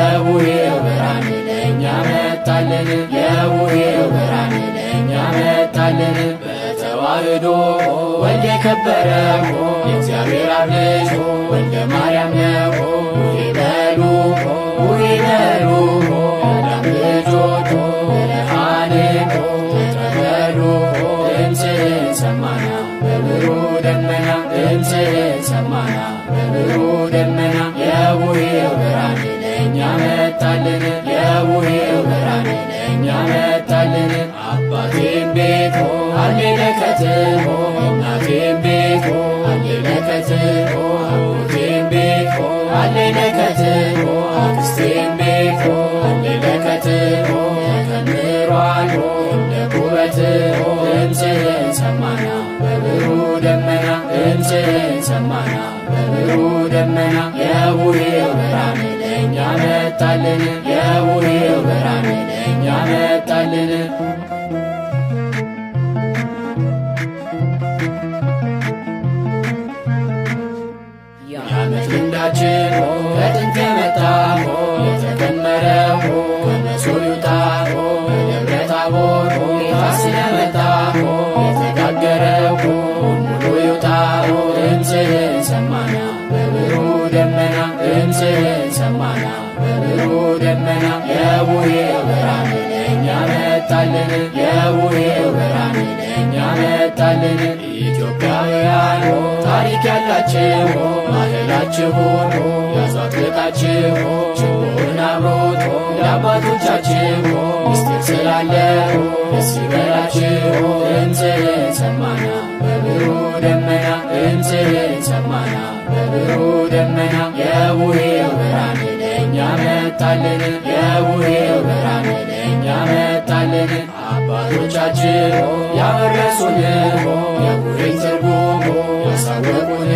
የቡሄው ብርሃን ለእኛ መጣልን። የቡሄው ብርሃን ለእኛ መጣልን። በተዋህዶ ወልድ የከበረው የእግዚአብሔር አብ ልጅ ወልደ ማርያም ነው። ቡሄ በሉ፣ ቡሄ በሉ፣ የአዳም ልጆች ብርሃንን ተቀበሉ። ድምፅህን ሰማና በብሩህ ደመና፣ ድምፅህን ሰማና በብሩህ ደመና። የቡሄው ብርሃን ለእኛ መጣልን። የቡሄው ብርሃን ለእኛ መጣልን። አባቴም ቤት አለ ለከት፣ እናቴም ቤት አለ ለከት፣ አጎቴም ቤት አለ ለከት፣ አክስቴም ቤት አለ ለከት፣ ተከምሯል እንደ ኩበት። ድምፅህን ሰማና በብሩህ ደመና፣ ድምፅህን ሰማና በብሩህ ደመና። የቡሄው ብርሃን ለእኛ መጣልን። የቡሄው ብርሃን ለእኛ መጣልን። የዓመት ልምዳችን ከጥንት የመጣ የተከመረው ከመሶብ ይውጣ። በደብረ ታቦር ጌታ ስለመጣ የተጋገረው ሙሉ ይውጣ። ድምፅህን ሰማና በብሩህ ደመና፣ ድምፅህን ሰማና በብሩህ ደመና። የቡሄው ብርሃን ለእኛ መጣልን። የቡሄው ብርሃን ለእኛ መጣልን። ኢትዮጵያውያን ታሪክ ያላችሁ ባህላችሁን ያዙ አጥብቃችሁ፣ ችቦውን አብሮት ለአባቶቻችሁ ምስጢር ስላለ ደስ ይበላችሁ። ድምፅህን ሰማና በብሩህ ደመና፣ ድምፅህን ሰማና በብሩህ ደመና። የቡሄው ብርሃን ለእኛ መጣልን። የቡሄው ብርሃን ለእኛ መጣልን። አባቶቻችን ያወረሱን የቡሄን ትርጉም ያሳወቁን